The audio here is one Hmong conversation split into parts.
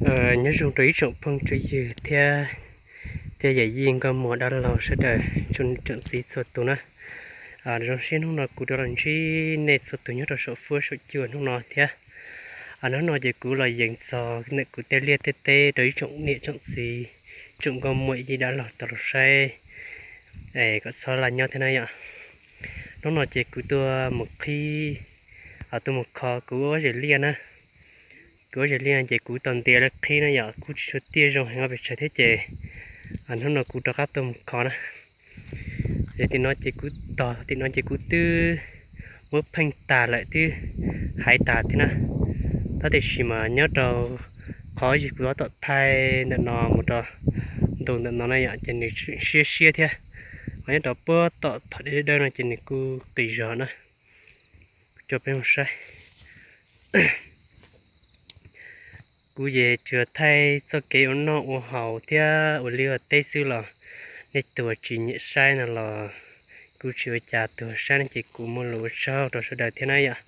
Nyob zoo rau ib tsoom phooj tsoom ywg thiab, thiab yawm yij nkauj muam dab laug sawv daws, tsoom niam tsoom txiv txhua tus na. Zoo siab hnub no kuv rov los ntsib nej txhua tus nyob rau saum fuab saum cua hnub no thiab. Hnub no ces kuv los yees txog ntawm kuv tej liaj tej teb rau ib tsoom niam tsoom txiv, tsoom nkauj muam yij dab laug tau los saib kom txhob laj nyob thiab na yom. Hnub no ces kuv tuaj mus qhib, tuaj mus kho kuv ob zes liaj na. Kuv ob zes liaj ces kuv tau ntiav lawv qhib na yom, kuj tsis tshua tiaj zoo heev pes tsawg thiab ces hnub no kuv rov qab tuaj mus kho na. Es tim no ces kuv tog, tim no ces kuv twb muab pheej tas lawm, twb hais tas thiab na. Tab tiam sis mas nyob rau qhov zis kuv tab tom thaij ntawm no mus rau ntu ntawm no na yom, ces nws siab siab thiab. Mas nyob rau puag tom thaum deb dawb no ces nws kuj qis zog na. Coj peb mus saib. Kuv ces tsuas thaij txoj kev ua noj ua haus thiab ua liaj ua teb xwb los nej tus uas tsis nyiam saib no los kuv tsis ua cas, tus uas saib no ces kuv muaj lus ua tsaug rau sawv daws thiab na yom.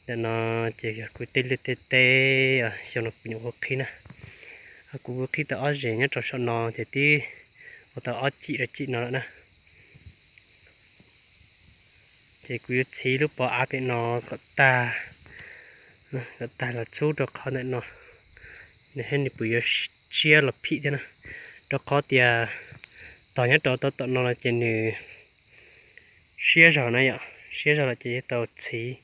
Ntawm no ces yog kuv tej liaj tej teb, xyoo no kuv nyuam qhuav qhib na. Kuv qhib tau ob zes nyob rau saum no ces twb ua tau ob cim rau cim no lawm na. Ces kuv yuav txhiv lub pov av pem no kom tag, kom tag los txhub rau qhov ntawm no, nws thiaj li puas yuav siab los phim thiab na. Rau qhov tias tog nyob rau tom no no ces nws siab zog na yom, siab zog los ces yuav tau txhiv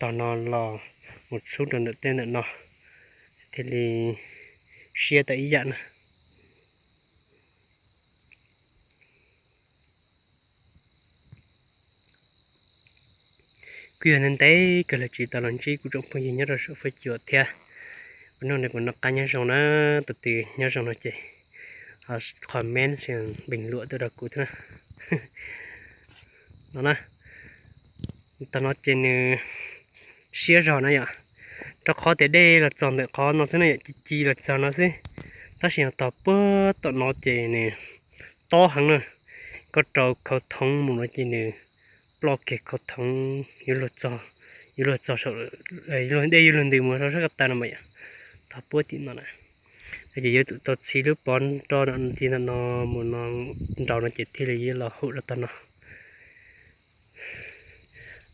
tog no los mus txhub rau ntawm tej ntawm no thiaj li siab tau ib yam na. Kuj yog ntev ntev kawg lawm tsis tau los ntsib kuv tsoom phooj ywg nyob rau saum fuab cua thiab. Ua no nws puas noj qab nyob zoo na, tus twg nyob zoo no ces comment, npeeg luam tuaj rau kuv thiab na. No na, tog no ces nws siab zog na yom, rau qhov tias dej los txog ntawm qhov no xwb na yom, ci ci los txog no xwb. Tab sis tog puag tom no ces nws tob heev na, koj rau khau thoov mus no ces nws ploj kiag khau thoov, yuav luag txog, yuav luag txog, dej yuav luag ntws mus rau sab ko taw no mas yom, tog puag tim no na. No ces yuav tsum tau txhiv lub pov rau tim ntawm no mus no, nraud no ces thiaj li yuav los hum rau tog no.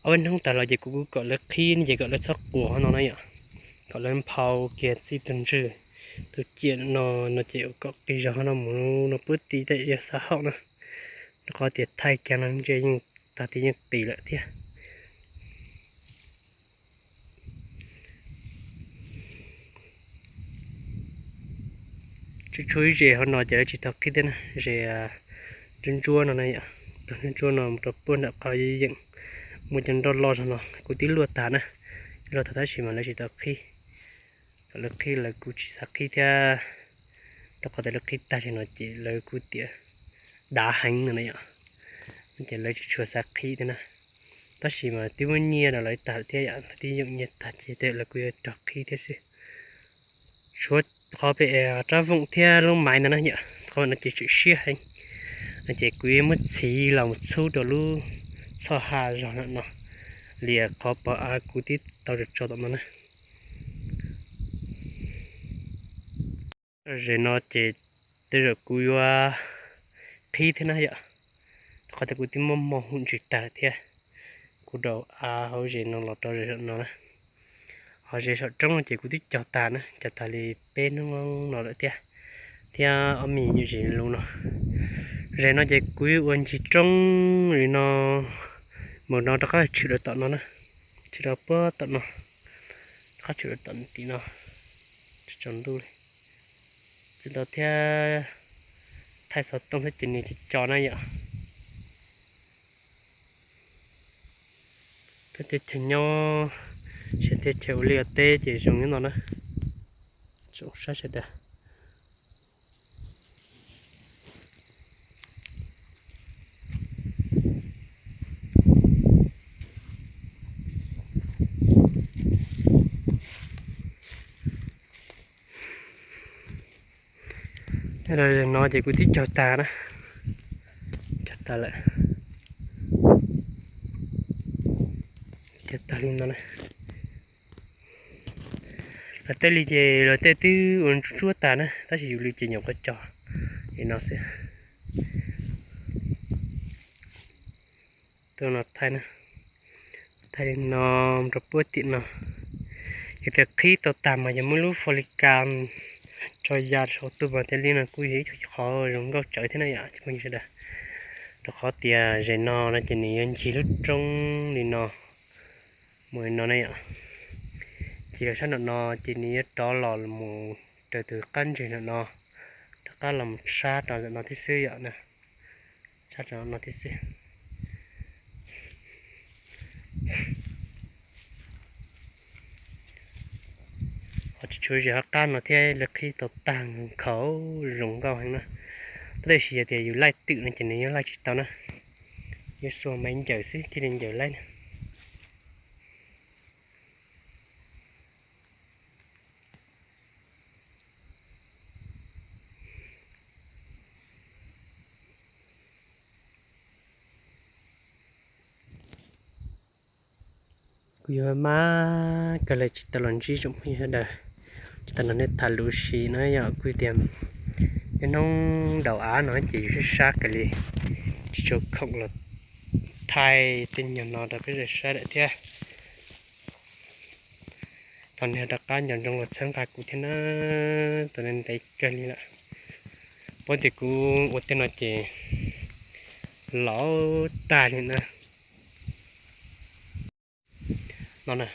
Ob peb hnub tas los ces kuv kuj kom lawv qhib ces kom lawv txhob quas no na yom, kom lawv nphau kiag txij tus ntswg, tus ciam no, no ces kom qis zog no mus no puag tim tej yog xav haum na, rau qhov tias thaij kiag no ntshe yeej tag ti yeej qis lawm thiab. Tsuas tshuav ib zes hauv no ces lawv tsis tau qhib thiab na, zes ntsuab ntsuab no na yom, tus ntsuab ntsuab no mus rau puag nram qhov yeej muaj cov nroj loj zog no kuv twb luaj tag na, luaj tag tab sis mas lawv tsis tau qhib. Kom lawv qhib lawv kuj tsis xav qhib thiab, rau qhov tias lawv qhib tag li no ces lawv kuj tias dav heev no na yom, ces lawv tsis tshua xav qhib thiab na. Tab sis mas twb muab nyiaj rau lawv tag lawm thiab yom, lawv twb yoom nyiaj tag ces tej lawv kuj yuav rov qhib thiab xwb. Tshuav qhov pem rab voom thiab lub maiv ntawd na yom, qhov no ces tseem siab heev. No ces kuv yuav muab txhiv los mus txhub rau lub txhoj ha zog no, lias qhov pov av kuv twb tau tso tom no na. Zes no ces tej zaum kuv yuav qhib thiab na yom, qhov tias kuv twb muab mog hum ntsws tag lawm thiab. Kuv rau av hauv zes no los rau zes saum no na. Ho zes saum roob no ces kuv twb cog tag na, cog tag li peb hnub no lawm thiab, thiab ob me nyuam zes lus no. Zes no ces kuv ua ncig roob li no, mus no rov qab tshwm rau tom no na, tshwm rau puag tom no, rov qab tshwm rau tom tim no, tsaus ntuj li. Tsis tau thiab, thaij xov tooj thiab ces nws cov cov na yom. Peb teb chaws nyob, sab teb chaws ua liaj ua teb ces zoo nyob no na. Tsoom saib sawv daws. No ces kuv twb cog tag na, cog tag lawm, cog tag li no na. Lawv tej li ces lawv tej twb ua tsuab tsuab tas na, tab sis yus li ces nyuam qhuav cog li no xwb. Tuaj no thaij, thaij li no rau puab tim no. Yog tias qhib tau tag mas yog muab lub fo li kas tso ya saum tuaj mas thiaj li no kuj yog ib qho zoo nkauj tsawv thiab na yom cov phooj ywg sawv daws. Rau qhov tias zem no no ces nws yuav ncig lub roob li no mus li no na yom. Ces los sab nram no ces nws yuav rov los mus raws tus qab ntseg nram no, rov qab los mus tshab rau ntawm no thiab xwb yom. Tshab rau no thiab xwb. Ho tsis tshuav zem hauv qab no thiab, lawv qhib tau tag nkhaus, zoo nkauj heev na. Tab sis yog tias yus laij twm no ces nws yuav laij tsis tau na, yuav xuas maiv ncaws xwb thiaj li ncaws laij na. Kuj yog maj kawg li tsis tau los ntsib tsoom phooj ywg sawv daws, tsis tau nrog nej tham lus sim na yom. Kuj tias niaj hnub daus av no ces yus sab sab kawg li, tsis tshua khoom los thaij tej nyuag no rau peb sawv daws saib lawm thiab. Thaum nej rov qab nco ntsoov los txhawb nqa kuv thiab na, tau ntev kawg li lawm. Puab tias kuv ua tej no ces laus tag li na. No na,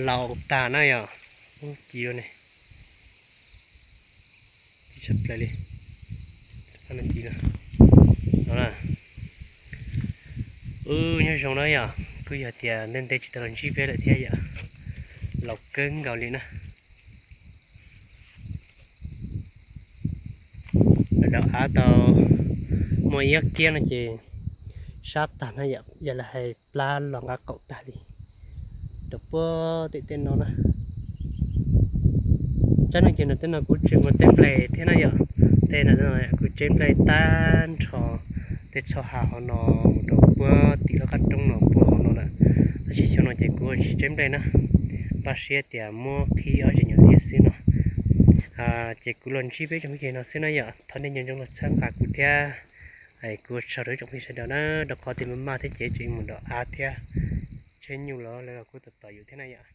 laus tag na yom, ub ci ne, ci tshaj plaws li. Ci no, no na, wb nyob zoo na yom, kuj yog tias ntev ntev tsis tau los ntsib peb lawm thiab yom, laus kawg nkaus li na. Lawv daus av tau muaj ib ob kiab no ces sab tag na yom, yog lawv hais plab los nqa qaum tag li rau puag tim tej no na. Tsab no ces no tej no kuv tseem muaj teb nplej thiab na yom, tej no kuv tseb nplej tag nrho tej txhoj hav hauv no mus rau puag tim lub qab roob no puag hauv no lawm. Tab sis xyoo no ces kuv tsis tseb nplej na, npaj siab tias muab qhib ob zeg nyuag liaj xwb no. Ces kuv los ntsib peb tsoom phooj ywg no xwb na yom, thov nej nco ntsoov los txhawb nqa kuv thiab. Kuv ua tsaug rau ib tsoom phooj ywg sawv daws na, rau qhov tias maj maj thiab ces tseem mus nram av thiab, tsheb nyuj los lawv los kuj tos tos yus thiab na yom.